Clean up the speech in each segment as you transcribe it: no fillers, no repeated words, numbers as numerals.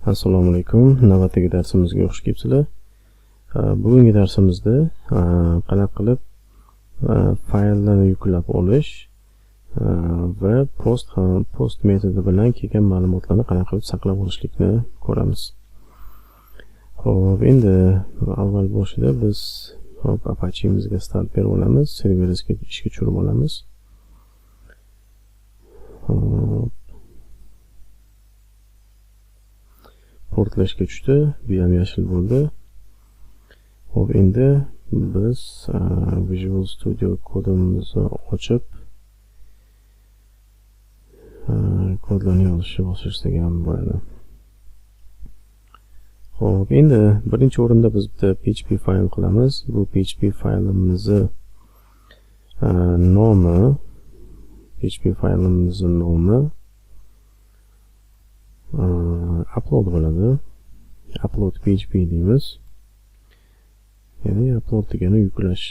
Assalomu alaykum. Navbatdagi darsimizga xush kelibsizlar. Bugungi darsimizda qanaqa qilib fayllarni yuklab olish va post metodi bilan kelgan ma'lumotlarni qanaqa qilib saqlab olishlikni ko'ramiz. Xo'p, endi avval boshida biz hop Apache'mizga start berib olamiz, serverimizga ishga tushirib olamiz. Hop. Portlashga tushdi, bu ham yashil bo'ldi. Xo'p, endi biz Visual Studio kodimizni ochib kodlarni yozishni boshlashsak ham bo'ladi. Xo'p, endi birinchi o'rinda biz bitta PHP fayl qilamiz. Bu PHP faylimizni nomi upload bo'ladi. Upload PHP deymiz. Ya'ni upload degani yuklash.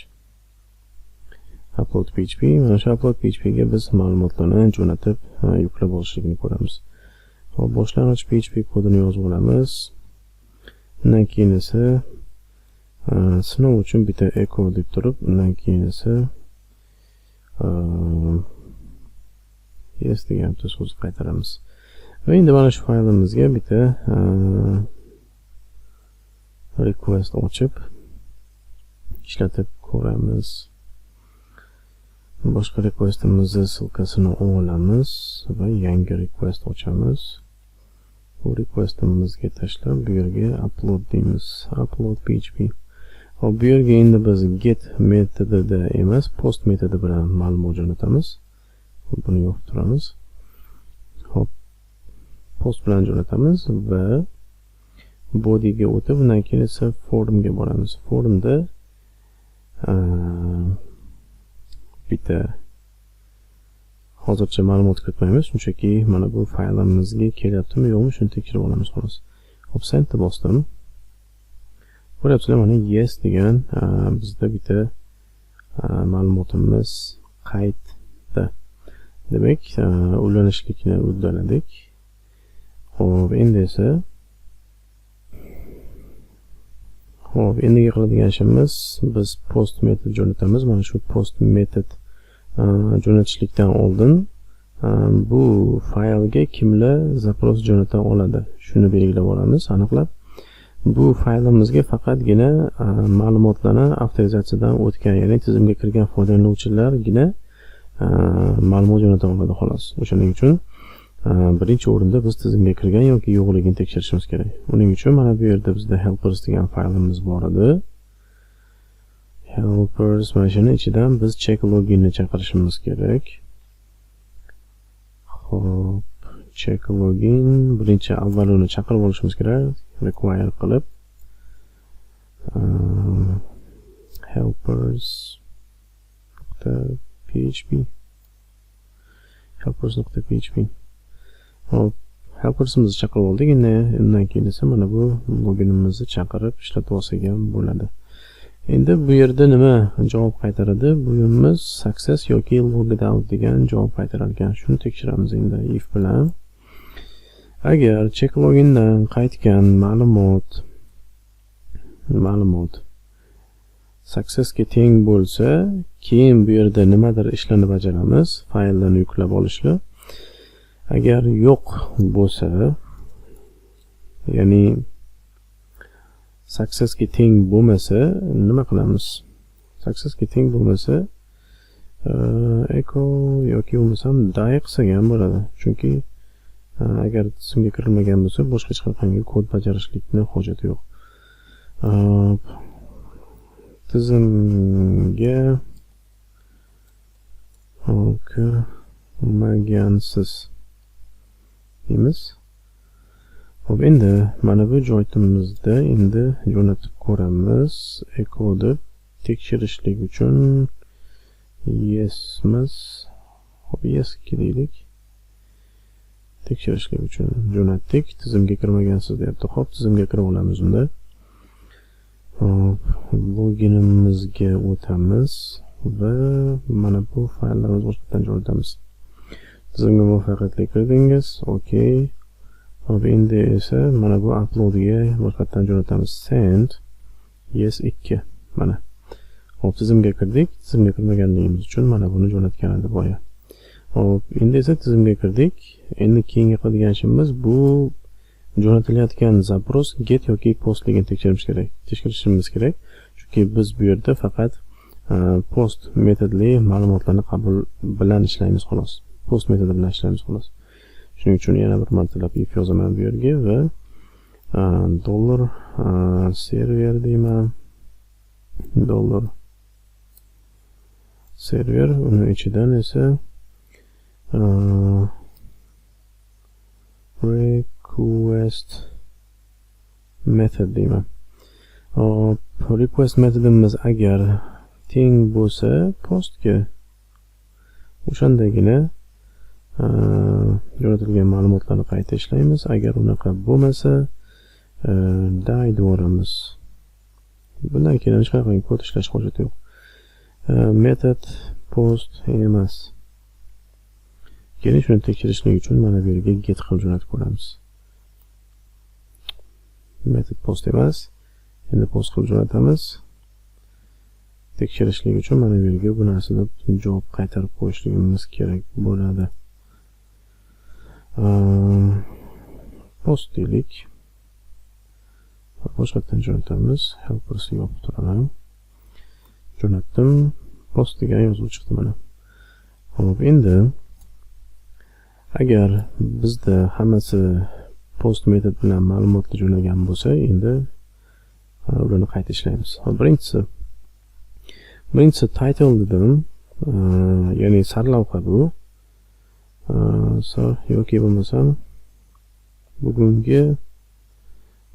Upload PHP, mana shu upload PHP ga biz ma'lumotlarni jo'natib yuklab olishligini ko'ramiz. Xo'p, boshlang'ich PHP kodini yozib olamiz. Undan keyin esa sinov uchun bitta echo deb turib, undan keyin esa yes degan bitta so'zni qaytaramiz. Va endi mana shu faylimizga bitta request ochib ishlatib ko'ramiz. Boshqa requestimizni ссылкасini olamiz va yangi request ochamiz. Bu requestimizga tashlab bu yerga upload deymiz. Upload PHP. Hop, bu yerga endi biz get metodida emas, post metodi bilan ma'lumot jo'natamiz. Buni yopib turamiz. Hop, post bilan jo'natamiz va bodyga o'tib, undan keyin esa formga boramiz. Formda bitta hozircha ma'lumot kiritmaymiz, shunchaki mana bu faylimizga kelyaptimi yo'qmi shuni tekshirib olamiz xolos. Hop, sendni bosdim. Ko'ryapsizlar, mana yes degan bizda bitta ma'lumotimiz qaytdi. Demak, ulanishlikni uddaladik. Xo'p, endi esa xo'p, endigi qiladigan ishimiz biz post metod jo'natamiz. Mana shu post metod jo'natishlikdan oldin bu faylga kimlar zaпрос jo'nata oladi, shuni belgilab olamiz aniqlab. Bu faylimizga faqatgina ma'lumotlarni avtorizatsiyadan o'tgan, ya'ni tizimga kirgan foydalanuvchilargina ma'lumot jo'nata oladi xolos. O'shaning uchun birinchi o'rinda biz tizimga kirgan yoki yo'qligini tekshirishimiz kerak. Uning uchun mana bu yerda bizda helpers degan faylimiz bor edi. Helpers, mana shuni ichidan biz check loginni chaqirishimiz kerak. Xo'p, check login birinchi avval uni chaqirib olishimiz kerak, require qilib helpers.php helpers.php. Hop, helpersimizni chaqirib oldik. Endi undan keyin esa mana bu loginimizni chaqirib ishlatib olsak ham bo'ladi. Endi bu yerda nima javob qaytaradi? Buyimiz success yoki logged out degan javob qaytarar ekan. Shuni tekshiramiz endi if bilan. Agar check logindan qaytgan ma'lumot successga teng bo'lsa, keyin bu yerda nimadir ishlarni bajaramiz, fayllarni yuklab olishni. Agar yo'q bo'lsa, ya'ni successga teng bo'lmasa, nima qilamiz? Successga teng bo'lmasa, echo yoki bo'lmasam die qilsak ham bo'ladi. Chunki agar tizimga kirilmagan bo'lsa, boshqa hech qanday kod bajarishlikni hojati yo'q. Tizimga kirmagansiz deymiz. Xo'p, endi mana bu joytimizda endi jo'natib ko'ramiz. Echo deb tekshirishlik uchun yes emas. Xo'p, yes deylik. Tekshirishlik uchun jo'natdik. Tizimga kirmagansiz deyapti. Xo'p, tizimga kirib olamiz unda. Xo'p, loginimizga o'tamiz va mana bu fayllarimizni boshqatdan jo'natamiz. Tizimga muvaffaqiyatli kirdingiz. Okey. Hop, endi esa mana bu uploadga boshqatdan jo'natamiz. Send yes 2. Mana. Hop, tizimga kirdik. Tizimga kirmaganligimiz uchun mana buni jo'natgan edi boya. Hop, endi esa tizimga kirdik. Endi keyingi qiladigan ishimiz bu jo'natilayotgan запрос get yoki postligini tekshirishimiz kerak. Tekshirishimiz kerak. Chunki biz bu yerda faqat post metodli ma'lumotlarni qabul bilan ishlaymiz xolos. Post metodi bilan ishlaymiz xolos. Shuning uchun yana bir martalab if yozaman bu yerga va dollar server deyman. Dollar server, uni ichidan esa request method deyman. Hop, request metodimiz agar teng bo'lsa postga, o'shandagina jo'natilgan ma'lumotlarni qayta ishlaymiz. Agar unaqa bo'lmasa, die devoramiz. Bundan keyin hech qanaqa kod ishlash hojati yo'q. Metod post emas. Keyin shuni tekshirishlik uchun mana bu yerga get qilib jo'natib ko'ramiz. Metod post emas. Endi post qilib jo'natamiz. Tekshirishlik uchun mana bu yerga bu narsani javob qaytarib qo'yishligimiz kerak bo'ladi. Post deylik. Boshqatdan jo'natamiz. Helpersni yopib turaman. Jo'natdim. Post degan yozuv chiqdi mana. Xo'p, endi agar bizda hammasi post metod bilan ma'lumotlar jo'nagan bo'lsa, endi ularni qayta ishlaymiz. Hop, birinchisi title dedim, ya'ni sarlavha bu. Yoki bo'lmasam bugungi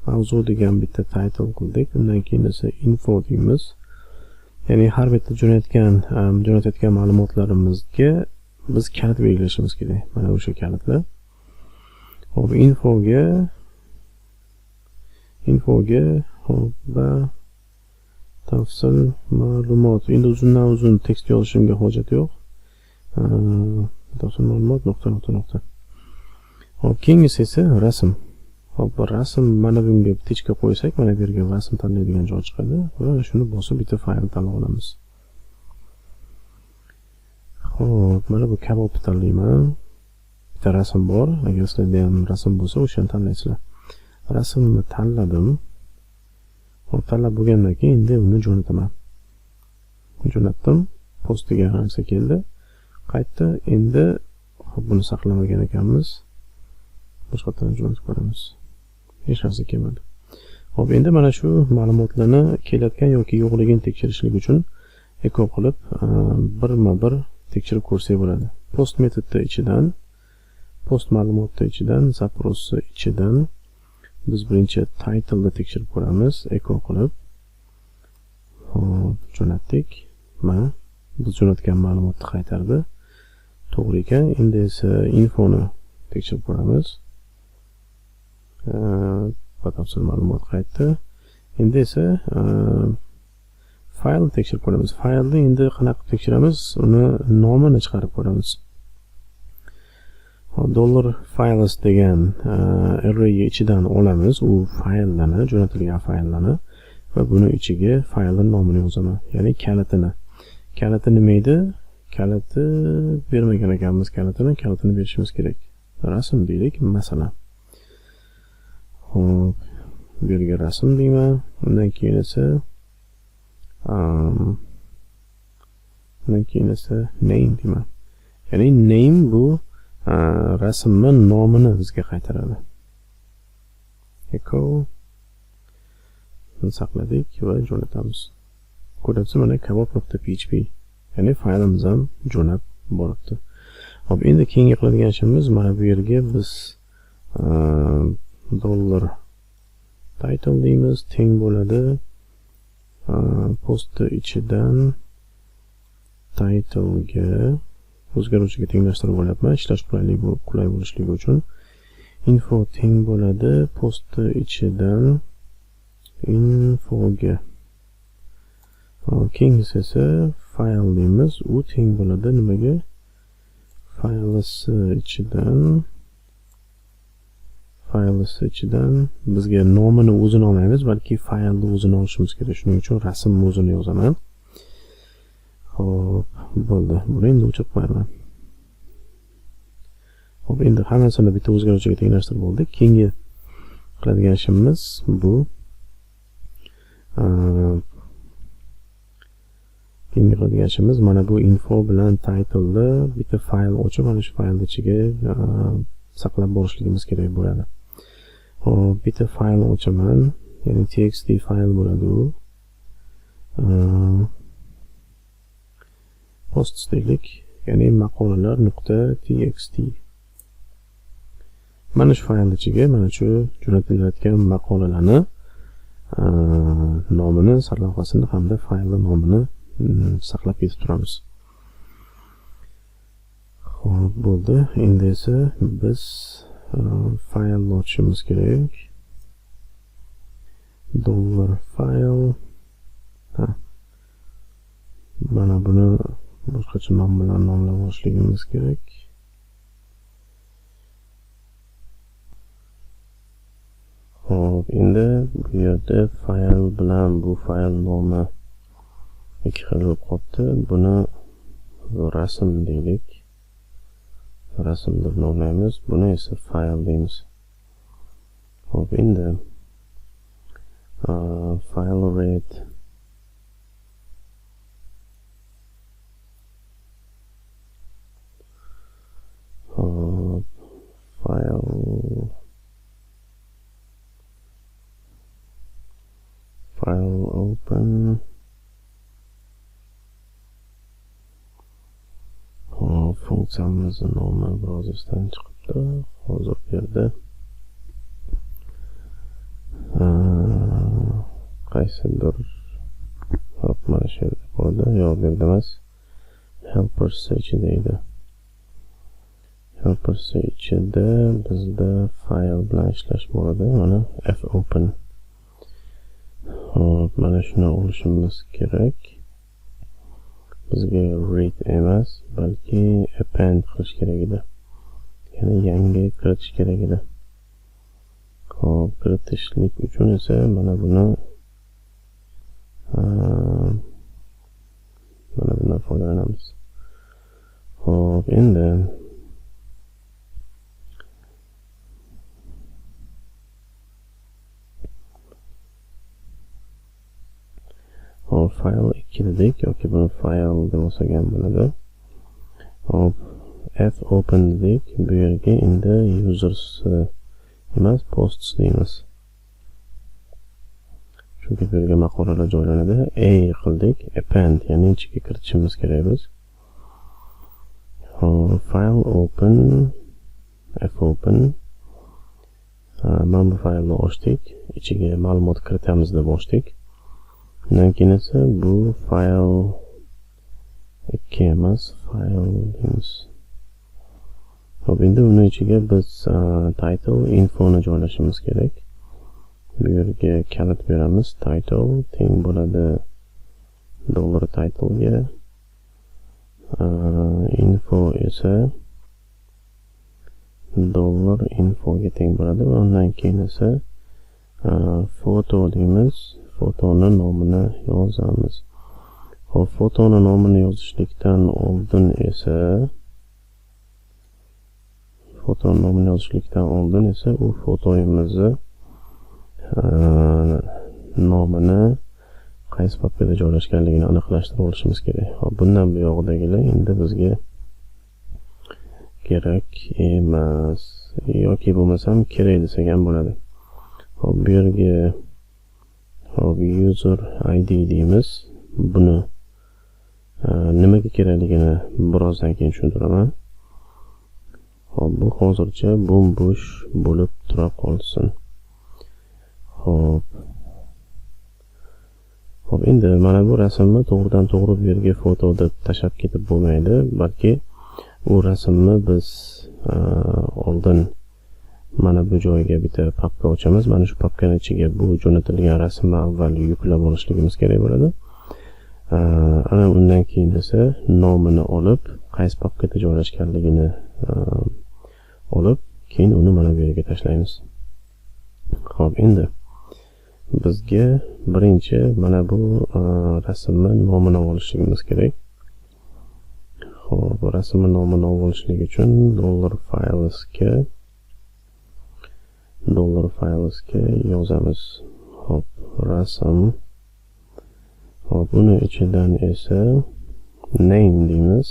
mavzu degan bitta title qildik. Undan keyin esa info deymiz. Ya'ni har bitta jo'natayotgan ma'lumotlarimizga biz kalit belgilashimiz kerak. Mana o'sha kalitlar. Hop, infoga hop va tafsil ma'lumot. Endi uzundan uzun tekst yozishimga hojat yo'q. Tafsil ma'lumot nuqta nuqta nuqta. Hop, keyingisi esa rasm. Hop, rasm mana bunga птичка qo'ysak, mana bu yerga rasm tanlaydigan joy chiqadi va shuni bosib bitta fayl tanlab olamiz. Hop, mana bu kabobni tanlayman. Bitta rasm bor. Agar sizlarda ham rasm bo'lsa, o'shani tanlaysizlar. Rasmni tanladim. Hop, tanlab bo'lgandan keyin endi uni jo'nataman. Jo'natdim. Post degan narsa keldi. Qaytdi. Endi hop, buni saqlamagan ekanmiz. Boshqatdan jo'natib ko'ramiz. Hech narsa kelmadi. Hop, endi mana shu ma'lumotlarni kelayotgan yoki yo'qligini tekshirishlik uchun echo qilib birma-bir tekshirib ko'rsak bo'ladi. Post metodda ichidan, post ma'lumotda ichidan, запрос i ichidan biz birinchi title'ni tekshirib ko'ramiz, echo qilib. Hop, jo'natdik. Mana biz jo'natgan ma'lumotni qaytardi. To'g'ri ekan. Endi esa infoni tekshirib ko'ramiz. Batafsil ma'lumot qaytdi. Endi esa faylni tekshirib ko'ramiz. Faylni endi qanaqa qilib tekshiramiz? Uni nomini chiqarib ko'ramiz. Hop, dollar files degan array ichidan olamiz u fayllarni, jo'natilgan fayllarni va buni ichiga faylning nomini yozaman, ya'ni kalitini. Kaliti nima edi? Kaliti bermagan ekanmiz kalitini, kalitini berishimiz kerak. Rasm deylik, masalan. Hop, bu yerga rasm deyman. Undan keyin esa name deyman. Ya'ni name bu rasmni nomini bizga qaytaradi. Echo saqladik va jo'natamiz. Ko'ryapsiz, mana kabob.php, ya'ni faylimiz ham jo'nab boribdi. Hop, endi keyingi qiladigan ishimiz mana bu yerga biz dollar title deymiz, teng bo'ladi postni ichidan titlega o'zgaruvchiga tenglashtirib olyapman, ishlash qulaylik qulay bo'lishligi uchun. Info teng bo'ladi postni ichidan infoga. Keyingisi esa fayl deymiz, u teng bo'ladi nimaga? Faylisi ichidan faylni Files ichidan bizga nomini o'zini olmaymiz, balki faylni o'zini olishimiz kerak. Shuning uchun rasmni o'zini yozaman. Xo'p, bo'ldi. Buni endi o'chirib qo'yaman. Xo'p, endi hammasini bitta o'zgaruvchiga tenglashtirib bo'ldik. Keyingi qiladigan ishimiz bu keyingi qiladigan ishimiz mana bu info bilan title'ni bitta fayl ochib, mana shu faylni ichiga saqlab borishligimiz kerak bo'ladi. Xo'p, bitta fayl ochaman, ya'ni txt fayl bo'ladi u. Posts deylik, ya'ni maqolalar.txt. Mana shu fayl ichiga mana shu jo'natilayotgan maqolalarni nomini, sarlavhasini hamda faylning nomini saqlab ketib turamiz. Xo'p, bo'ldi. Endi esa biz faylni ochishimiz kerak. $file. Ha. Mana buni boshqacha nom bilan nomlab olishligimiz kerak. Xo'p, endi bu yerda fayl bilan bu fayl nomi ikki xil bo'lib qolibdi. Buni rasm deylik. Rasm deb nomlaymiz. Buni esa fayl deymiz. Xo'p, endi file read file open. Hop, funksiyamizni nomi biroz esdan chiqibdi. Hozir bu yerda qaysidir, hop, mana shu yerda bo'ldi. Yo'q, bu yerda emas. Helpers ichida edi. Helpers ichida bizda fayl bilan ishlash bo'ladi. Mana fopen. Hop, mana shuni olishimiz kerak. Bizga read emas, balki append qilish kerak edi. Ya'ni yangi kiritish kerak edi. Hop, kiritishlik uchun esa mana buni mana bundan foydalanamiz. Hop, endi hop, fayl 2 dedik yoki buni fayl deb olsak ham bo'ladi. Hop, fopen dedik. Bu yerga endi users emas, posts deymiz. Chunki bu yerga maqolalar joylanadi. A qildik, append, ya'ni ichiga kiritishimiz kerak biz. Hop, file open, fopen. Mana bu faylni ochdik, ichiga ma'lumot kiritamiz deb ochdik. Undan keyin esa bu fayl 2 emas, fayl deymiz. Xo'p, endi uni ichiga biz title infoni joylashimiz kerak. Bu yerga kalit beramiz. Title teng bo'ladi $title'ga. Info esa $infoga teng bo'ladi va undan keyin esa foto deymiz. Fotoni nomini yozamiz. Xo'p, fotoni nomini yozishlikdan oldin esa u fotoimizni nomini qaysi papkada joylashganligini aniqlashtirib olishimiz kerak. Xo'p, bundan bu yog'idagilar endi bizga kerak emas yoki bo'lmasam kerak desak ham bo'ladi. Xo'p, bu yerga hop, user ID deymiz. Buni nimaga kerakligini birozdan keyin tushuntiraman. Xo'p, bu hozircha bo'm-bo'sh bo'lib tura qolsin. Xo'p. Xo'p, endi mana bu rasmni to'g'ridan to'g'ri bu yerga foto deb tashlab ketib bo'lmaydi, balki u rasmni biz oldin mana bu joyga bitta papka ochamiz. Mana shu papkaning ichiga bu jo'natilgan rasmni avval yuklab olishligimiz kerak bo'ladi. Ana undan keyin esa nomini olib, qaysi papkada joylashganligini olib, keyin uni mana bu yerga tashlaymiz. Xo'p, endi bizga birinchi mana bu rasmni nomini olishimiz kerak. Xo'p, rasmni nomini olishlik uchun $filesga yozamiz. Xo'p, rasm. Xo'p, uni ichidan esa name deymiz.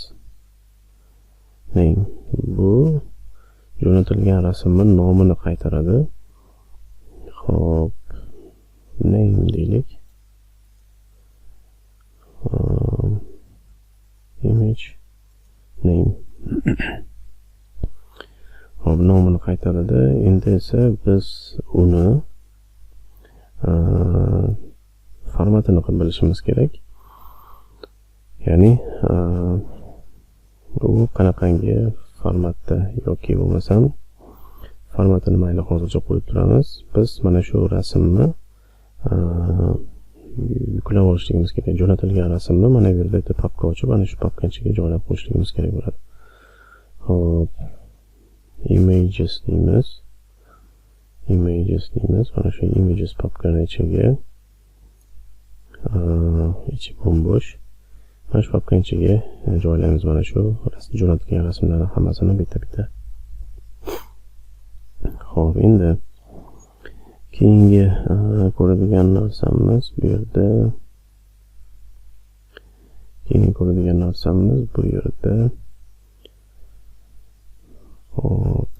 Name bu jo'natilgan rasmning nomini qaytaradi. Xo'p, name deylik. Image name. Xo'p, nomini qaytaradi. Endi esa biz uni formatini qilib bilishimiz kerak. Ya'ni u qanaqangi formatda yoki bo'lmasam formatini mayli hozircha qo'yib turamiz. Biz mana shu rasmni yuklab olishligimiz kerak. Jo'natilgan rasmni mana bu yerda bitta papka ochib, ana shu papkaning ichiga joylab qo'yishligimiz kerak bo'ladi. Xo'p, images deymiz. Images deymiz. Mana shu images papkaning ichiga, ichi bo'sh. Mana shu papkaning ichiga joylaymiz mana shu jo'natilgan rasmlarning hammasini bitta-bitta. Xo'p, endi keyingi ko'radigan narsamiz bu yerda, xo'p,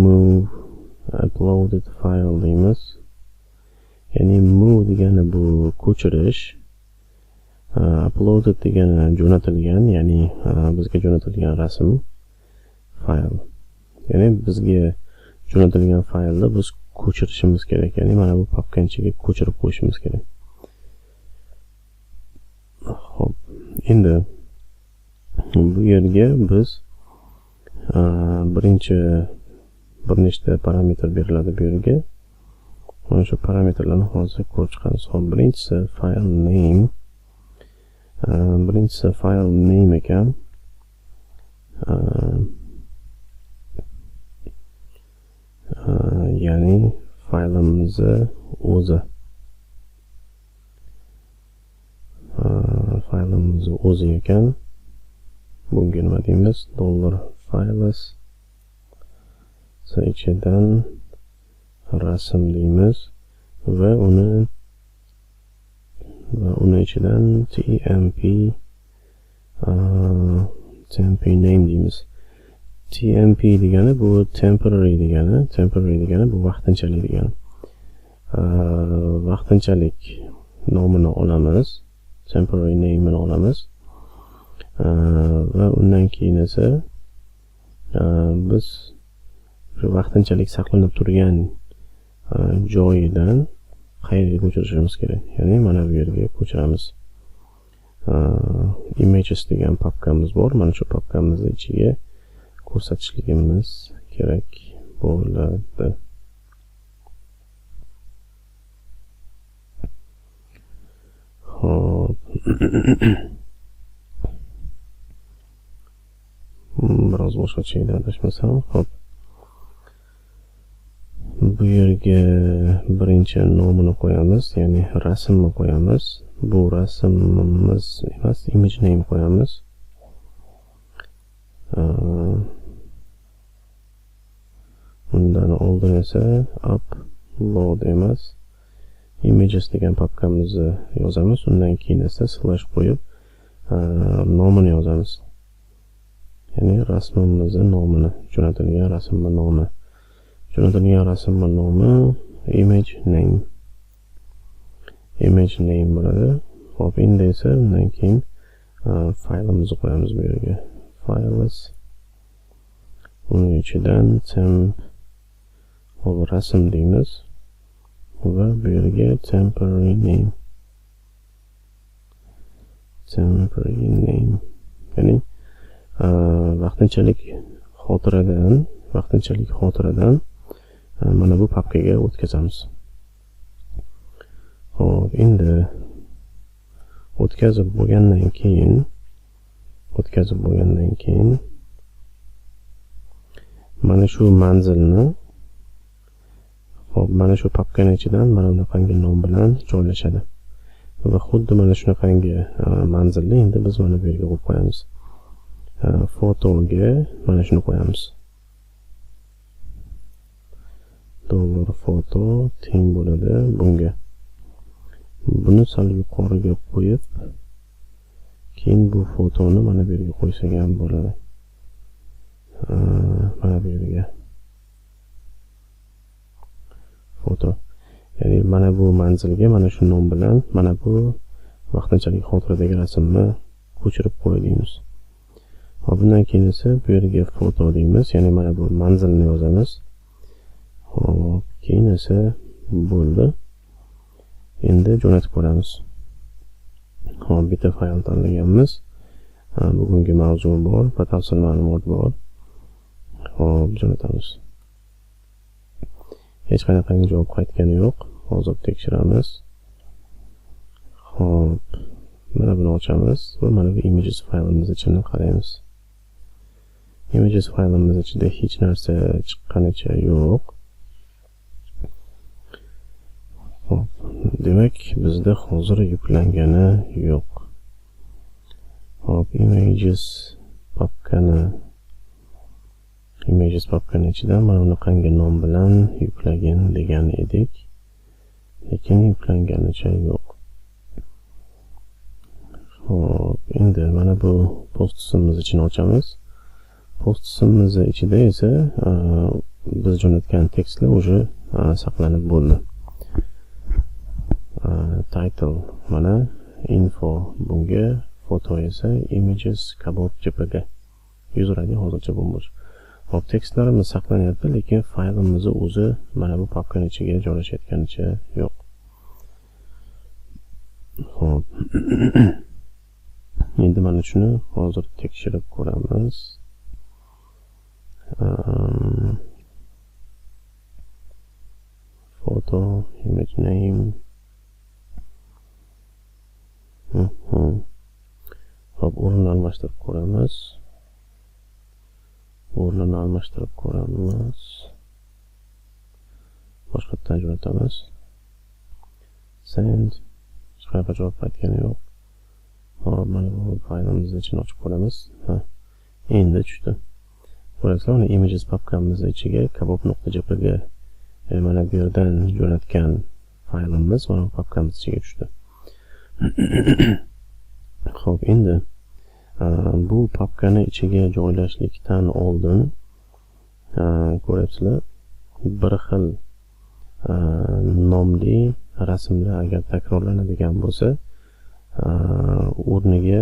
move uploaded file deymiz. Ya'ni move degani bu ko'chirish, uploaded degani jo'natilgan, ya'ni bizga jo'natilgan rasm fayl. Ya'ni bizga jo'natilgan faylni biz ko'chirishimiz kerak. Ya'ni mana bu papkaning ichiga ko'chirib qo'yishimiz kerak. Xo'p, endi bu yerga biz birinchi bir nechta parametr beriladi bu yerga. Mana shu parametrlarni hozir ko'rib chiqamiz. Xo'p, birinchisi file name. Birinchisi file name ekan. Ya'ni faylimizni o'zi. Faylimizni o'zi ekan. Bunga nima deymiz? $files ichidan rasm deymiz va uni ichidan tmp name deymiz. Tmp degani bu temporary degani, bu vaqtinchalik degani. Vaqtinchalik nomini olamiz, temporary name'ini olamiz va undan keyin esa biz vaqtinchalik saqlanib turgan joyidan qayerga ko'chirishimiz kerak? Ya'ni mana bu yerga ko'chiramiz. Images degan papkamiz bor. Mana shu papkamizni ichiga ko'rsatishligimiz kerak bo'ladi. Xo'p. Biroz boshqacha edi adashmasam. Xo'p. Bu yerga birinchi nomini qo'yamiz, ya'ni rasmni qo'yamiz. Bu rasmimiz emas, image name qo'yamiz. Undan oldin esa upload emas, images degan papkamizni yozamiz. Undan keyin esa slash qo'yib nomini yozamiz. Ya'ni rasmimizni nomini, jo'natilgan rasmning nomi. Jo'natilgan rasmning nomi image name. Image name bo'ladi. Xo'p, endi esa undan keyin faylimizni qo'yamiz bu yerga. Files uni ichidan temp rasm deymiz va bu yerga temporary name. Temporary name, ya'ni vaqtinchalik xotiradan mana bu papkaga o'tkazamiz. Xo'p, endi o'tkazib bo'lgandan keyin mana shu manzilni Xo'p, mana shu papkani ichidan mana bunaqangi nom bilan joylashadi. Va xuddi mana shunaqangi manzilni endi biz mana bu yerga qo'yib qo'yamiz. Fotoga mana shuni qo'yamiz. $foto teng bo'ladi bunga. Buni sal yuqoriga qo'yib, keyin bu fotoni mana bu yerga qo'ysak ham bo'ladi. Mana bu yerga foto. Ya'ni mana bu manzilga mana shu nom bilan mana bu vaqtinchalik xotiradagi rasmni ko'chirib qo'y deymiz. Hop, bundan keyin esa bu yerga foto deymiz, ya'ni mana bu manzilni yozamiz. Hop, keyin esa bo'ldi. Endi jo'natib ko'ramiz. Hop, bitta fayl tanlaganmiz. Bugungi mavzu bor, batafsil ma'lumot bor. Hop, jo'natamiz. Hech qanaqangi javob qaytgani yo'q. Hozir tekshiramiz. Hop, mana buni ochamiz va mana bu images faylimiz ichini qaraymiz. Images faylimiz ichida hech narsa chiqqanicha yo'q. Hop, demak bizda hozir yuklangani yo'q. Hop, images papkani ichidan mana bunaqangi nom bilan yuklagin degan edik, lekin yuklanganicha yo'q. Hop, endi mana bu postimiz ichini ochamiz. Postimiz ichida esa biz jo'natgan tekstlar уже saqlanib bo'ldi. Title mana info, bunga foto esa images kabob jpg. User ID hozircha bo'sh. Hop, tekstlarimiz saqlanyapti, lekin faylimiz o'zi mana bu papkaning ichiga joylashayotganicha yo'q. Hop. Endi mana shuni hozir tekshirib ko'ramiz. Foto, image name. Hop, o'rnini almashtirib ko'ramiz. O'rnini almashtirib ko'ramiz. Boshqatdan jo'natamiz. Send. Hech qanaqa javob qaytgani yo'q. Hop, mana bu faylimizni ichini ochib ko'ramiz. Ha, endi tushdi. Ko'rasizlar, mana images papkamiz ichiga kabob.jpg, mana bu yerdan jo'natgan faylimiz mana bu papkamiz ichiga tushdi. Xo'p, endi bu papkani ichiga joylashlikdan oldin ko'ryapsizlar, bir xil nomli rasmlar agar takrorlanadigan bo'lsa, o'rniga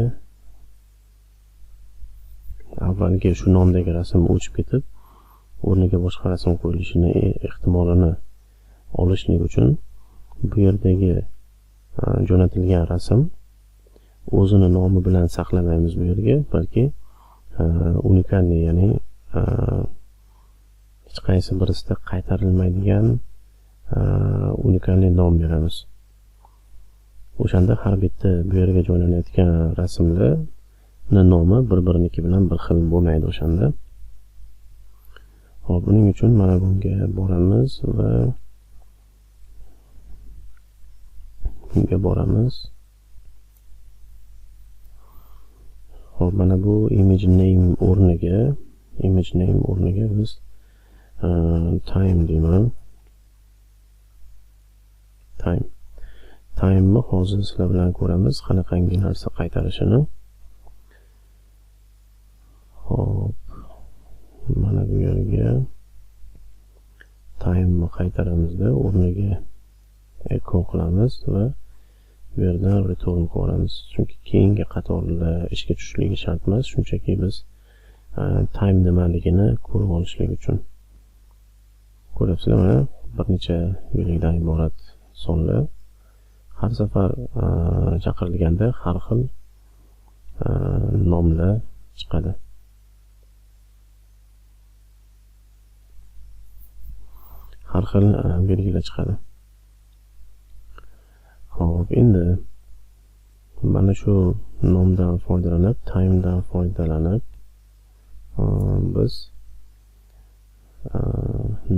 avvalgi shu nomdagi rasm o'chib ketib, o'rniga boshqa rasm qo'yilishini ehtimolini olishlik uchun bu yerdagi jo'natilgan rasm o'zini nomi bilan saqlamaymiz bu yerga, balki unikalniy, ya'ni hech qaysi birisida qaytarilmaydigan unikalniy nom beramiz. O'shanda har bitta bu yerga joylanayotgan rasmlarning nomi bir-biriniki bilan bir xil bo'lmaydi o'shanda. Hop, buning uchun mana bunga boramiz va bunga boramiz. Hop, mana bu image name o'rniga biz time deyman. Time'ni hozir sizlar bilan ko'ramiz qanaqangi narsa qaytarishini. Hop, mana bu yerga time'ni qaytaramizda o'rniga echo qilamiz va bu yerdan return ko'ramiz. Chunki keyingi qatorlar ishga tushishligi shart emas, shunchaki biz time nimaligini ko'rib olishlik uchun. Ko'ryapsizlar, mana bir necha belgidan iborat sonlar har safar chaqirilganda har xil nomlar chiqadi. Har xil belgilar chiqadi. Xo'p, endi mana shu nomdan foydalanib, timedan foydalanib biz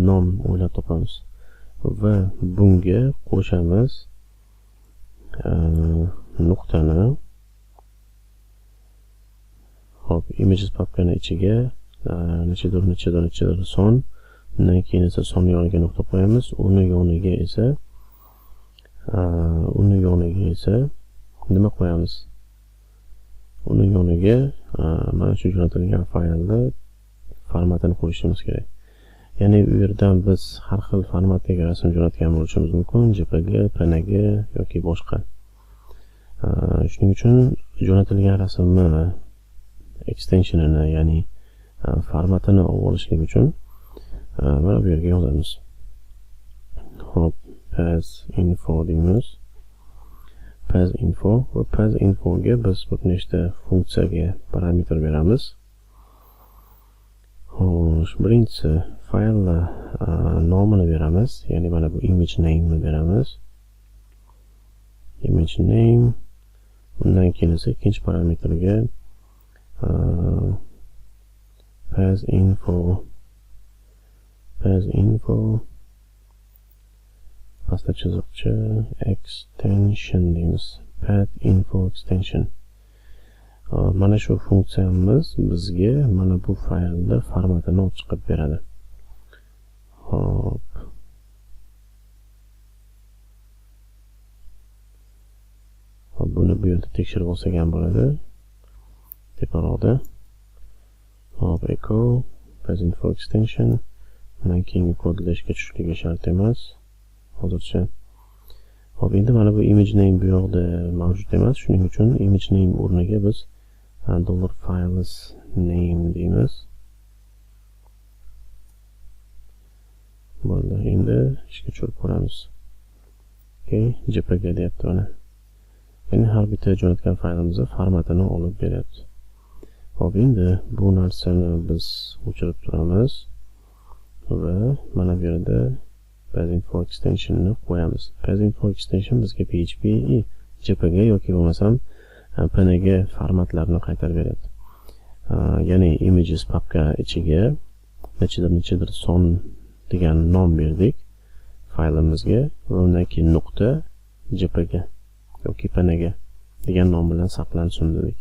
nom o'ylab topamiz. Bunga qo'shamiz nuqtani. Xo'p, images papkani ichiga nechadir nechadir nechadir son, undan keyin esa son yoniga nuqta qo'yamiz. Uni yoniga esa nima qo'yamiz? Uni yoniga mana shu jo'natilgan faylni formatini qo'yishimiz kerak. Ya'ni u yerdan biz har xil formatdagi rasm jo'natgan bo'lishimiz mumkin, JPG, PNG yoki boshqa. Shuning uchun jo'natilgan rasmni extensionini, ya'ni formatini olishlik uchun mana bu yerga yozamiz. Xo'p, path info deymiz. Path info va path infoga biz bir nechta funksiyaga parametr beramiz. Xo'sh, birinchisi faylni nomini beramiz, ya'ni mana bu image name'ni beramiz. Image name, undan keyin esa ikkinchi parametrga path info pastda chiziqcha extension deymiz. Path info extension. Mana shu funksiyamiz bizga mana bu faylni formatini olib chiqib beradi. Xo'p. Buni bu yerda tekshirib olsak ham bo'ladi. Teparoqda. Xo'p, echo path info extension. Undan keyingi kodlashga tushishligi shart emas hozircha. Xo'p, endi mana bu image name bu yoqda mavjud emas. Shuning uchun image name o'rniga biz $files name deymiz. Bo'ldi, endi ishga tushirib ko'ramiz. Okay, JPG deyapti mana. Ya'ni har bitta jo'natgan faylimizni formatini olib beryapti. Xo'p, endi bu narsani biz o'chirib turamiz va mana bu yerda path info extensionni qo'yamiz. Path info extension bizga PHP, JPG yoki bo'lmasam PNG formatlarini qaytarib beradi. Ya'ni images papka ichiga nechadir nechadir son degan nom berdik faylimizga va undan keyin nuqta JPG yoki PNG degan nom bilan saqlansin dedik.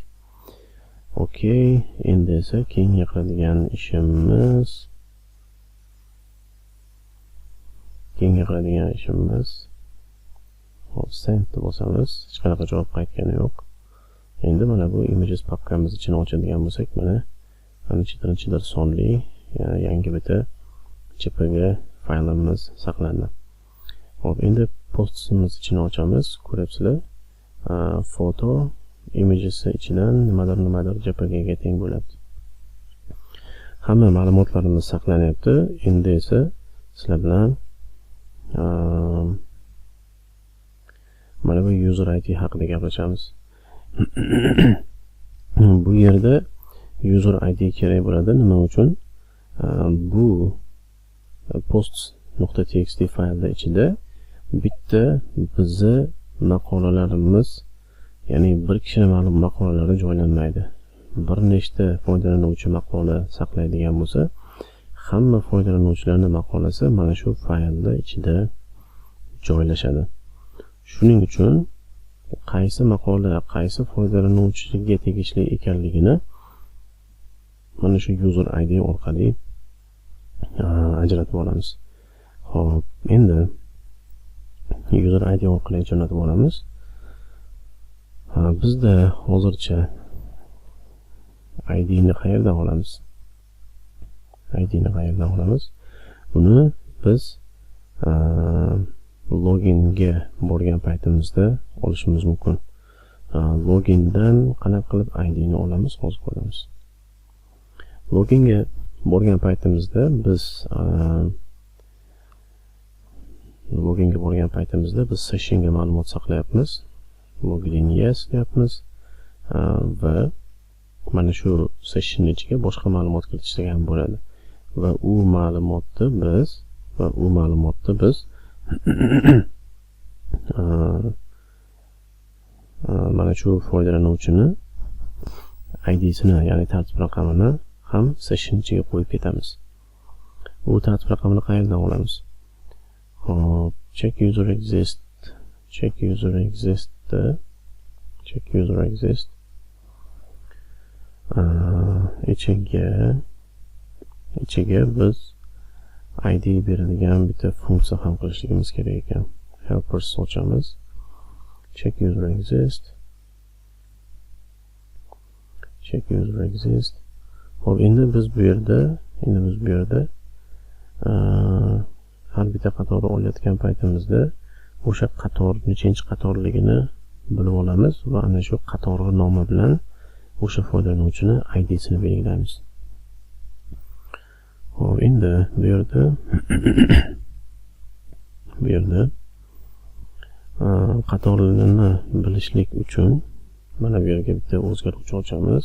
Okey, endi esa keyingi qiladigan ishimiz hop, send deb bosamiz. Hech qanaqa javob qaytgani yo'q. Endi mana bu images papkamiz ichini ochadigan bo'lsak, mana nechadir sonli yangi bitta JPG faylimiz saqlandi. Xo'p, endi postimiz ichini ochamiz. Ko'ryapsizlar, foto images ichidan nimadir JPG ga teng bo'ladi. Hamma ma'lumotlarimiz saqlanyapti. Endi esa sizlar bilan mana bu user ID haqida gaplashamiz. Bu yerda user ID kerak bo'ladi. Nima uchun? Bu post.txt faylda ichida bitta bizni maqolalarimiz, ya'ni bir kishini ma'lum maqolalari joylanmaydi. Bir nechta foydalanuvchi maqola saqlaydigan bo'lsa, hamma foydalanuvchilarning maqolasi mana shu faylda ichida joylashadi. Shuning uchun qaysi maqola qaysi foydalanuvchiga tegishli ekanligini mana shu user ID orqali ajratib olamiz. Xo'p, endi user ID orqali ajratib olamiz. Bizda hozircha ID ni qayerdan olamiz? ID ni qayerdan olamiz? Buni biz loginga borgan paytimizda olishimiz mumkin. Logindan qanaqa qilib ID ni olamiz, hozir ko'ramiz. Loginga borgan paytimizda biz sessionga ma'lumot saqlayapmiz. Login yes deyapmiz va mana shu session ichiga boshqa ma'lumot kiritishsak ham bo'ladi. Va u ma'lumotni biz mana shu foydalanuvchini ID'sini, ya'ni tartib raqamini ham session ichiga qo'yib ketamiz. U tartib raqamini qayerdan olamiz? Xo'p, Check user exist, check user exist, check user exist ichiga biz id beradigan bitta funksiya ham qilishligimiz kerak ekan. Helpers ochamiz, check user exist, check user exist. Xo'p, endi biz bu yerda har bitta qatorni olayotgan paytimizda o'sha qator nechinchi qatorligini bilib olamiz va ana shu qatorning nomi bilan o'sha foydalanuvchini IDsini belgilaymiz. Xo'p, endi bu yerda qatorlarni bilishlik uchun mana bu yerga bitta o'zgaruvchi ochamiz.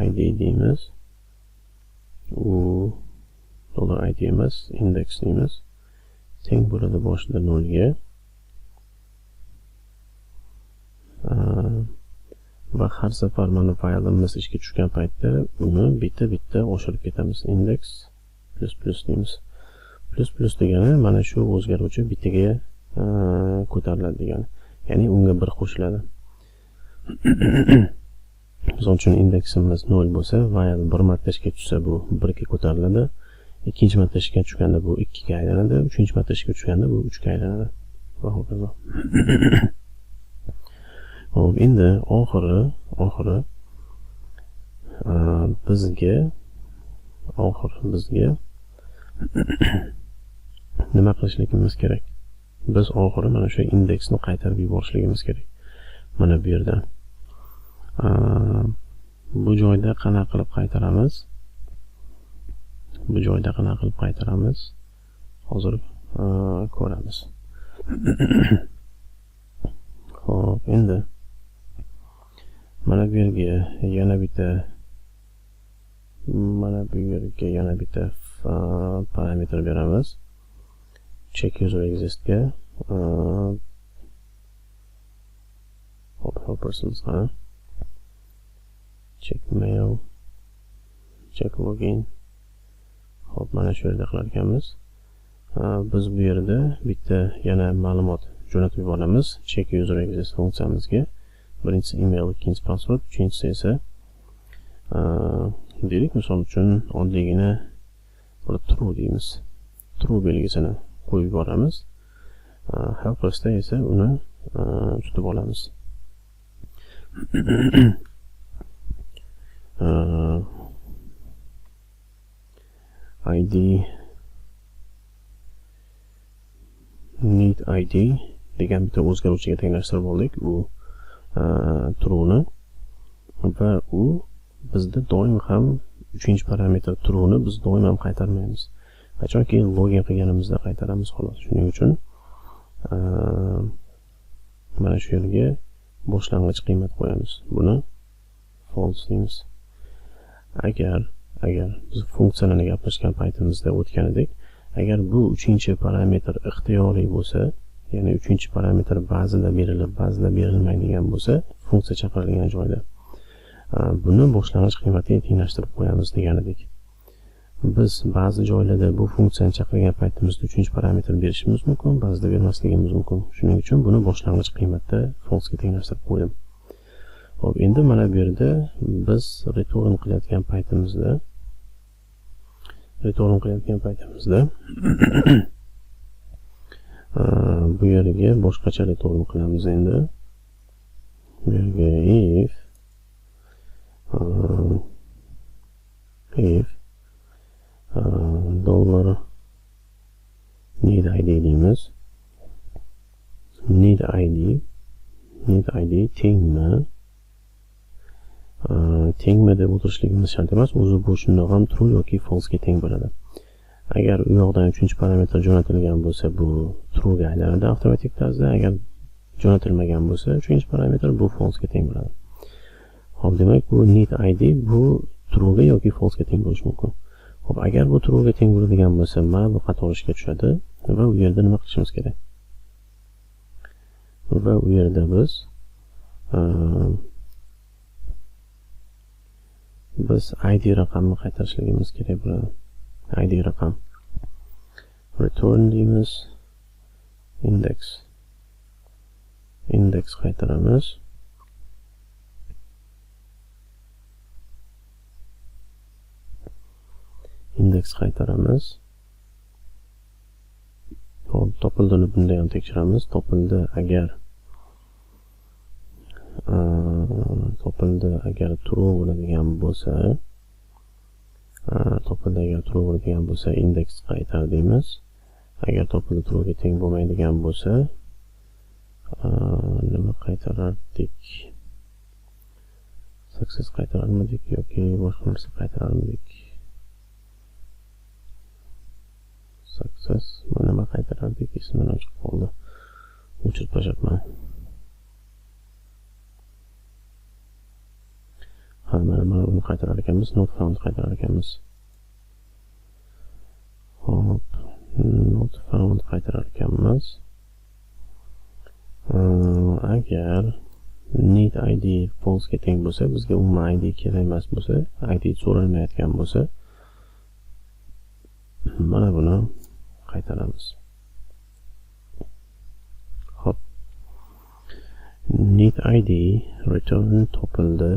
$id deymiz. U $id emas, index deymiz. Teng bo'ladi boshida 0 ga. Va har safar mana faylimiz ishga tushgan paytda uni bitta-bitta oshirib ketamiz. Index plus plus deymiz. Plus plus degani mana shu o'zgaruvchi bittaga ko'tariladi degani. Ya'ni unga bir qo'shiladi. Misol uchun indeksimiz 0 bo'lsa, while bir marta ishga tushsa bu 1 ga ko'tariladi. Ikkinchi marta ishga tushganda bu 2 ga aylanadi, uchinchi marta ishga tushganda bu 3 ga aylanadi. Va hokazo. Xo'p, endi oxiri bizga nima qilishligimiz kerak? Biz oxiri mana shu indeksni qaytarib yuborishligimiz kerak. Mana bu yerdan. Bu joyda qanaqa qilib qaytaramiz? Bu joyda qanaqa qilib qaytaramiz? Hozir ko'ramiz. Xo'p, endi mana bu yerga yana bitta parametr beramiz. Check user exist ga. Hop, helpersimiz qani? Check mail, check login. Hop, mana shu yerda qilar ekanmiz. Biz bu yerda bitta yana ma'lumot jo'natib yuboramiz check user exist funksiyamizga. Birinchisi email, ikkinchisi password, uchinchisi esa deylik, misol uchun oddiygina bir true deymiz. True belgisini qo'yib yuboramiz. Helpersda esa uni tutib olamiz. ID need ID degan bitta o'zgaruvchiga tenglashtirib oldik u true'ni va u bizda doim ham uchinchi parametr true'ni biz doim ham qaytarmaymiz. Qachonki login qilganimizda qaytaramiz xolos. Shuning uchun mana shu yerga boshlang'ich qiymat qo'yamiz. Buni false deymiz. Agar biz funksiyani gaplashgan paytimizda o'tgan edik, agar bu uchinchi parametr ixtiyoriy bo'lsa, ya'ni uchinchi parametr ba'zida berilib, ba'zida berilmaydigan bo'lsa, funksiya chaqirilgan joyda buni boshlang'ich qiymatiga tenglashtirib qo'yamiz degan edik. Biz ba'zi joylarda bu funksiyani chaqirgan paytimizda uchinchi parametr berishimiz mumkin, ba'zida bermasligimiz mumkin. Shuning uchun buni boshlang'ich qiymatda false'ga tenglashtirib qo'ydim. Xo'p, endi mana bu yerda biz return qilayotgan paytimizda bu yerga boshqacha return qilamiz endi. Bu yerga if dollar need id deymiz. Need id tengmi? Tengmi deb o'tirishligimiz shart emas. O'zi bu shundoq ham true yoki false ga teng bo'ladi. Agar u yoqdan uchinchi parametr jo'natilgan bo'lsa, bu true ga aylanadi avtomatik tarzda. Agar jo'natilmagan bo'lsa, uchinchi parametr bu false ga teng bo'ladi. Xo'p, demak bu need id bu true ga yoki false ga teng bo'lishi mumkin. Xo'p, agar bu true ga teng bo'ladigan bo'lsa, mana bu qator ishga tushadi va u yerda nima qilishimiz kerak? Va u yerda biz id raqamni qaytarishligimiz kerak bo'ladi. ID raqam. Return deymiz. Index. Index qaytaramiz. Index qaytaramiz. Hop, topildini bunda ham tekshiramiz. Topildi agar true bo'ladigan bo'lsa, topildi agar true bo'ladigan bo'lsa index qaytar deymiz. Agar topildi true'ga teng bo'lmaydigan bo'lsa, nima qaytarardik? Success qaytararmidik yoki boshqa narsa qaytararmidik? Success nima qaytarardik? Esimdan chiqib qoldi. O'chirib tashlabman. Ha, mana buni qaytarar ekanmiz, not found qaytarar ekanmiz. Hop, not found qaytarar ekanmiz. Agar need id false ga teng bo'lsa, bizga umuman id kerak emas bo'lsa, id so'ralmayotgan bo'lsa, mana buni qaytaramiz. Hop. Need id return topildi.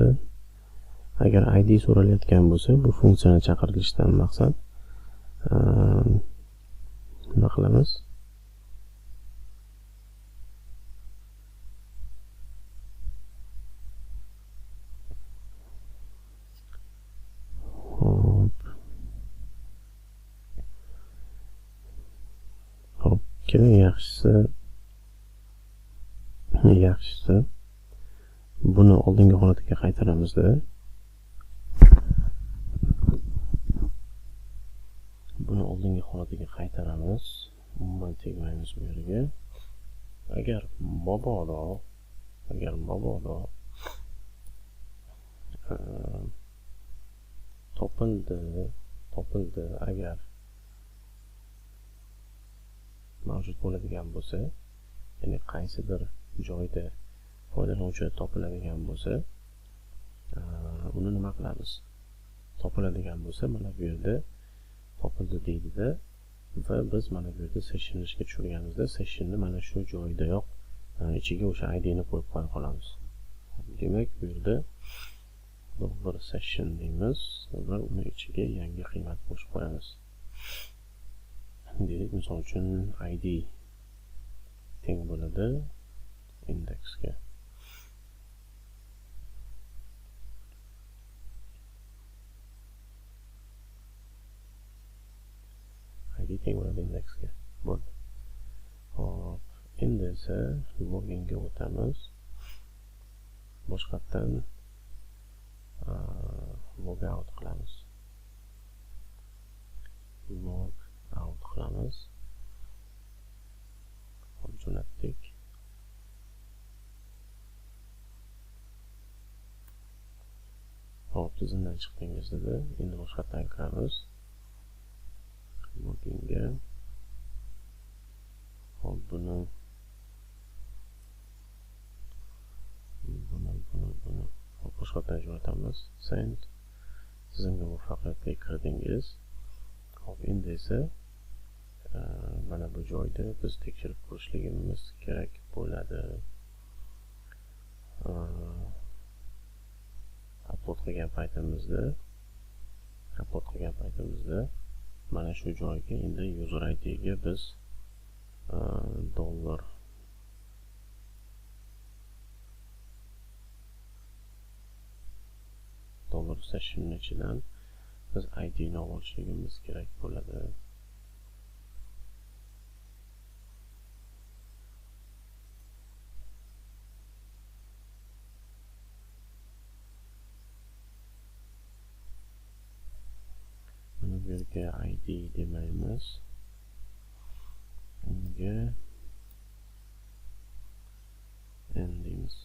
Agar id so'ralayotgan bo'lsa, bu funksiyani chaqirilishidan maqsad nima qilamiz? Hop. Hop, keling, yaxshisi buni oldingi holatiga qaytaramizda. Buni oldingi holatiga qaytaramiz. Umuman tegmaymiz bu yerga. Agar mabodo topildi agar mavjud bo'ladigan bo'lsa, ya'ni qaysidir joyda foydalanuvchi topiladigan bo'lsa, uni nima qilamiz? Topiladigan bo'lsa, mana bu yerda topildi deydida va biz mana bu yerda sessionni ishga tushirganimizda sessionni mana shu joyidayoq ichiga o'sha id ni qo'yib qo'ya qolamiz. Demak, bu yerda $session deymiz va uni ichiga yangi qiymat qo'shib qo'yamiz. Deylik, misol uchun id teng bo'ladi indeksga. id teng bo'ladi indeksga. Bo'ldi. Hop, endi esa loginga o'tamiz. Boshqatdan logout qilamiz. Log out qilamiz. Hop, jo'natdik. Hop, tizimdan chiqdingiz dedi. Endi boshqatdan kiramiz. Loginga. Hop, buni hop, boshqatdan jo'natamiz. Send. Tizimga muvaffaqiyatli kirdingiz. Hop, endi esa mana bu joyda biz tekshirib ko'rishligimiz kerak bo'ladi. Upload qilgan paytimizda mana shu joyga endi user id ga biz dollar session ichidan biz id ni olishligimiz kerak bo'ladi. Mana bu yerga id demaymiz. Unga n deymiz.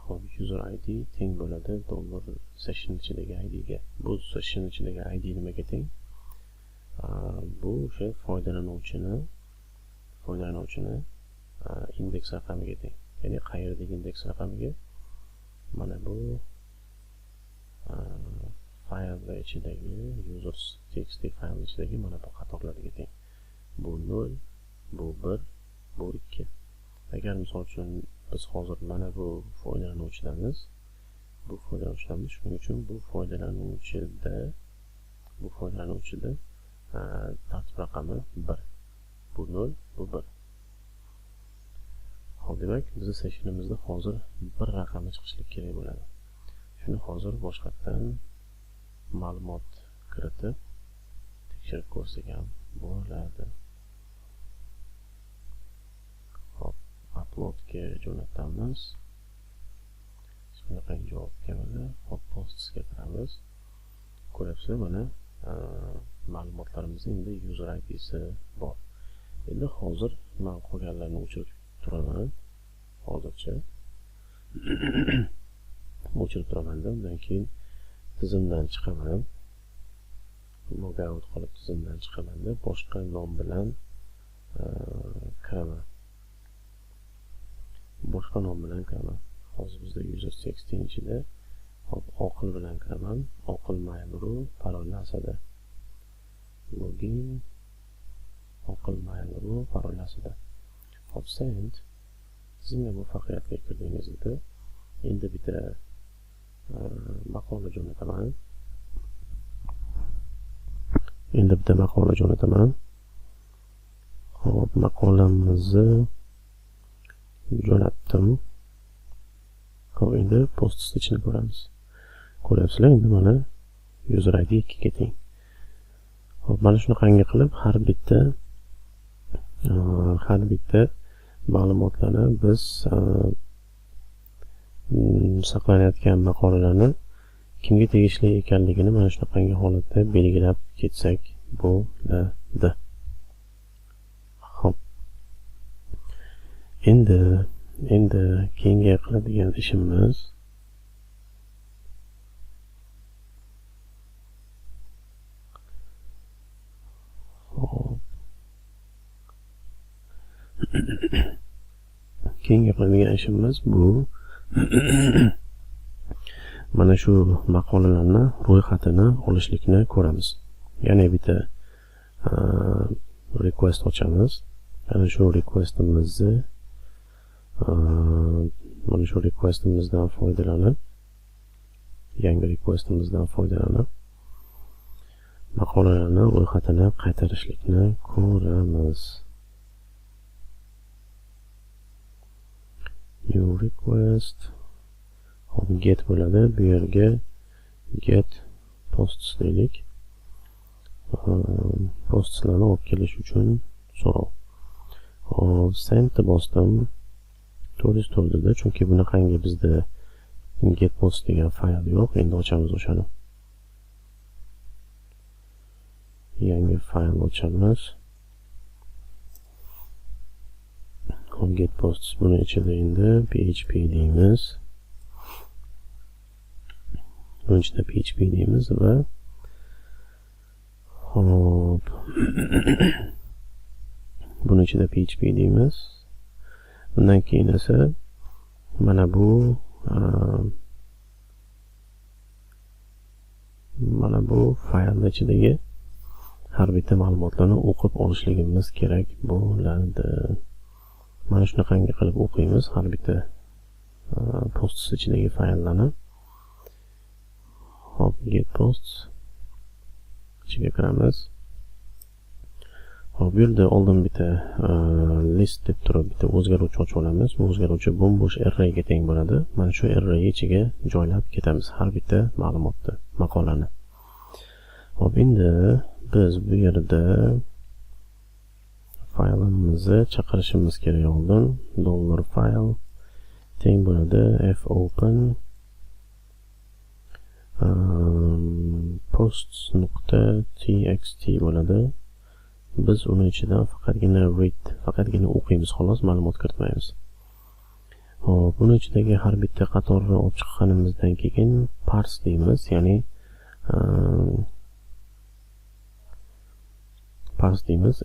Hop, user id teng bo'ladi $session ichidagi id ga. Bu session ichidagi id nimaga teng? Bu o'sha foydalanuvchini indeks raqamiga teng. Ya'ni qayerdagi indeks raqamiga? Mana bu faylda ichidagi users txt fayl ichidagi mana bu qatorlarga teng. Bu 0, bu 1, bu 2. Agar misol uchun biz hozir mana bu foydalanuvchidamiz, bu foydalanuvchidamiz, shuning uchun bu foydalanuvchida tartib raqami 1. Bu 0, bu 1. Xo'p, demak, bizning sessionimizda hozir bir raqami chiqishlik kerak bo'ladi. Shuni hozir boshqatdan ma'lumot kiritib tekshirib ko'rsak ham bo'ladi. Xo'p, uploadga jo'natamiz. Shunaqangi javob keladi. Xo'p, postsga kiramiz. Ko'ryapsizlar, mana ma'lumotlarimizning endi user ID'si bor. Endi hozir men qolganlarni o'chirib turaman. Hozircha o'chirib turaman-da, undan keyin tizimdan chiqaman. Logout qilib tizimdan chiqaman-da, boshqa nom bilan kiraman. Boshqa nom bilan kiraman. Hozir bizda user txt ichida hop oqil bilan kiraman. Oqil mail.ru parolni asada. Login oqil mail.ru parolni asada. Hop, send. Tizimga muvaffaqiyatli kirdingiz dedi. Endi bitta maqola jo'nataman. Endi bitta maqola jo'nataman. Xo'p, maqolamizni jo'natdim. Xo'p, endi post ichini ko'ramiz. Ko'ryapsizlar, endi mana user ID 2 ga teng. Xo'p, mana shunaqangi qilib har bitta ma'lumotlarni biz saqlanayotgan maqolalarni kimga tegishli ekanligini mana shunaqangi holatda belgilab ketsak bo'ladi. Xo'p. Endi keyingi qiladigan ishimiz xo'p. Keyingi qiladigan ishimiz bu mana shu maqolalarni ro'yxatini olishlikni ko'ramiz. Ya'ni bitta request ochamiz. Mana shu requestimizni mana shu requestimizdan foydalanib, yangi requestimizdan foydalanib maqolalarni ro'yxatini qaytarishlikni ko'ramiz. New request. Hop, get bo'ladi. Bu yerga get posts deylik. Postslarni olib kelish uchun so'rov. Hop, send bosdim. 404 dedi, chunki bunaqangi bizda get post degan fayl yo'q. Endi ochamiz o'shani. Yangi fayl ochamiz. Hop, get posts buni ichida endi php deymiz. Buning ichida php deymiz va hop buning ichida php deymiz. Bundan keyin esa mana bu fayl ichidagi har bitta ma'lumotlarni o'qib olishligimiz kerak bo'ladi. Mana shunaqangi qilib o'qiymiz har bitta posts ichidagi fayllarni. Hop, get posts ichiga kiramiz. Hop, bu yerda oldin bitta list deb turib bitta o'zgaruvchi ochib olamiz. Bu o'zgaruvchi bo'm-bo'sh array ga teng bo'ladi. Mana shu array ichiga joylab ketamiz har bitta ma'lumotni, maqolani. Hop, endi biz bu yerda faylimizni chaqirishimiz kerak oldin. $file teng bo'ladi fopen posts.txt bo'ladi. Biz uni ichidan faqatgina read, faqatgina o'qiymiz xolos, ma'lumot kiritmaymiz. Hop, buni ichidagi har bitta qatorni olib chiqqanimizdan keyin parse deymiz, ya'ni parse deymiz,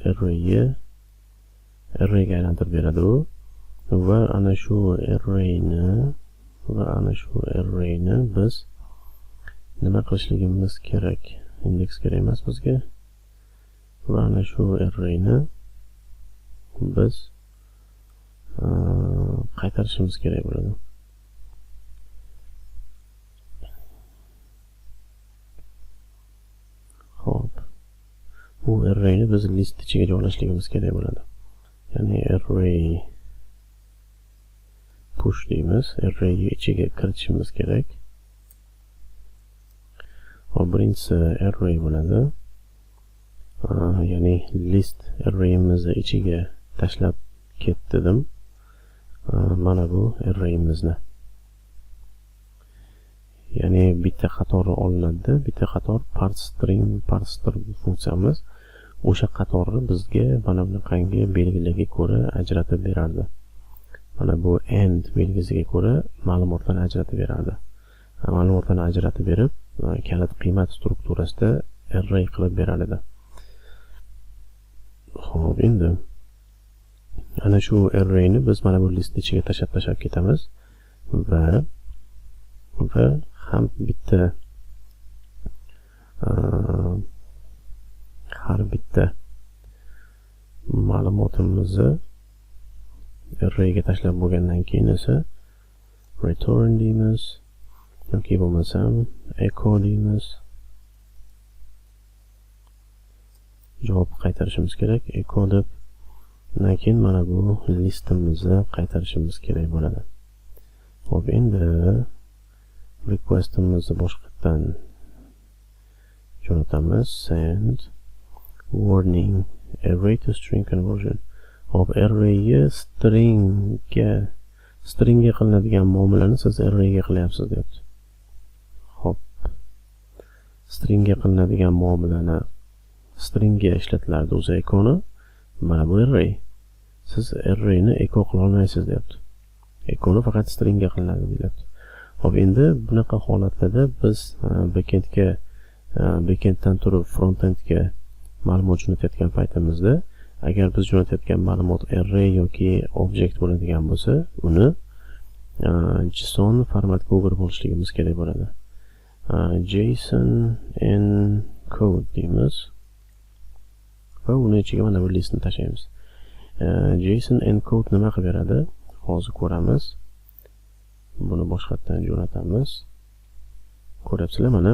arrayga aylantirib beradi u. Va ana shu arrayni biz nima qilishligimiz kerak? Indeks kerak emas bizga. Va ana shu arrayni biz qaytarishimiz kerak bo'ladi. Xo'p. Bu arrayni biz list ichiga joylashligimiz kerak bo'ladi. Ya'ni array push deymiz, array ichiga kiritishimiz kerak. Xo'p, birinchisi array bo'ladi. Ya'ni list arrayimizni ichiga tashlab ketdim. Mana bu arrayimizni. Ya'ni bitta qatori olinadi, bitta qator parse string funksiyamiz o'sha qatorni bizga mana bunaqangi belgilarga ko'ra ajratib berardi. Mana bu end belgisiga ko'ra ma'lumotlarni ajratib berardi. Ma'lumotlarni ajratib berib, kalit qiymat strukturasida array qilib berar edi. Xo'p, endi ana shu arrayni biz mana bu list ichiga tashlab ketamiz va ham bitta har bitta ma'lumotimizni arrayga tashlab bo'lgandan keyin esa return deymiz yoki bo'lmasam echo deymiz. Javob qaytarishimiz kerak echo deb. Undan keyin mana bu listimizni qaytarishimiz kerak bo'ladi. Xo'p, endi requestimizni boshqatdan jo'natamiz. Send warning array to string conversion. Xo'p, arrayga stringga qilinadigan muomalani siz arrayga qilyapsiz deyapti. Xo'p, stringga qilinadigan muomalani stringga ishlatilardi o'zi echo'ni. Mana bu array. Siz arrayni echo qila olmaysiz deyapti. Echo'ni faqat stringga qilinadi deyapti. Xo'p, endi bunaqa holatlarda biz backenddan turib frontendga ma'lumot jo'natayotgan paytimizda agar biz jo'natayotgan ma'lumot array yoki object bo'ladigan bo'lsa, uni JSON formatga o'girib olishligimiz kerak bo'ladi. JSON encode deymiz va uni ichiga mana bu listni tashlaymiz. JSON encode nima qilib beradi? Hozir ko'ramiz. Buni boshqatdan jo'natamiz. Ko'ryapsizlar, mana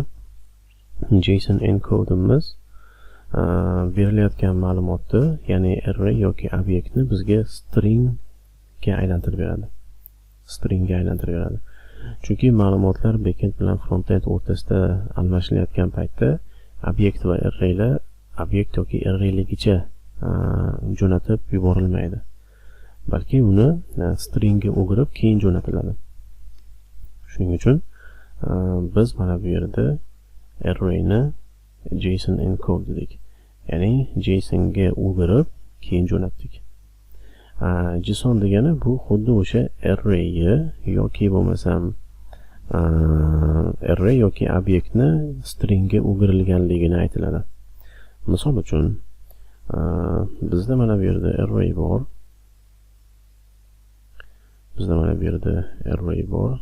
JSON encode'imiz berilayotgan ma'lumotni, ya'ni array yoki obyektni bizga stringga aylantirib beradi. Stringga aylantirib beradi. Chunki ma'lumotlar backend bilan frontend o'rtasida almashilayotgan paytda obyekt va arraylar obyekt yoki arrayligicha jo'natib yuborilmaydi. Balki uni stringga o'girib keyin jo'natiladi. Shuning uchun biz mana bu yerda arrayni JSON encode dedik. Ya'ni JSONga o'girib keyin jo'natdik. JSON degani bu xuddi o'sha arrayni yoki bo'lmasam array yoki obyektni stringga o'girilganligini aytiladi. Misol uchun bizda mana bu yerda array bor. Bizda mana bu yerda array bor.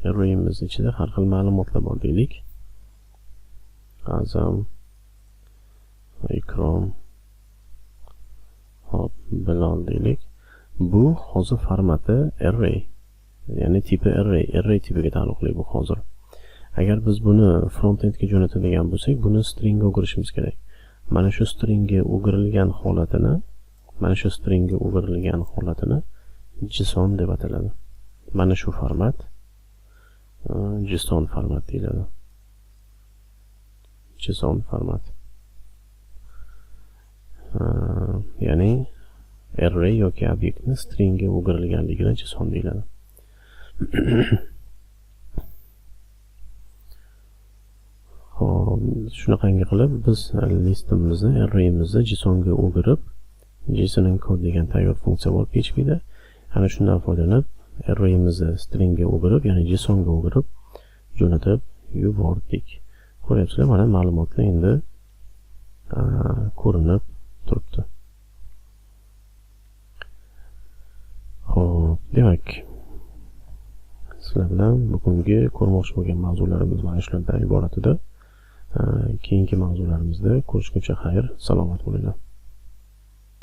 Arrayimiz ichida har xil ma'lumotlar bor deylik. Azam, Ikrom, hop, Bilol deylik. Bu hozir formati array, ya'ni tipi array, array tipiga taalluqli bu hozir. Agar biz buni frontendga jo'natadigan bo'lsak, buni stringga o'girishimiz kerak. Mana shu stringga o'girilgan holatini, mana shu stringga o'girilgan holatini JSON deb ataladi. Mana shu format JSON format deyiladi. JSON format. Ya'ni array yoki obyektni stringga o'girilganligini JSON deyiladi. Xo'p, shunaqangi qilib biz listimizni, arrayimizni JSONga o'girib, JSON encode degan tayyor funksiya bor PHPda. Ana shundan foydalanib arrayimizni stringga o'girib, ya'ni JSONga o'girib jo'natib yubordik. Ko'ryapsizlar, mana ma'lumotlar endi ko'rinib turibdi. Xo'p, demak, sizlar bilan bugungi ko'rmoqchi bo'lgan mavzularimiz mana shulardan iborat edi. Keyingi mavzularimizda ko'rishguncha xayr, salomat bo'linglar.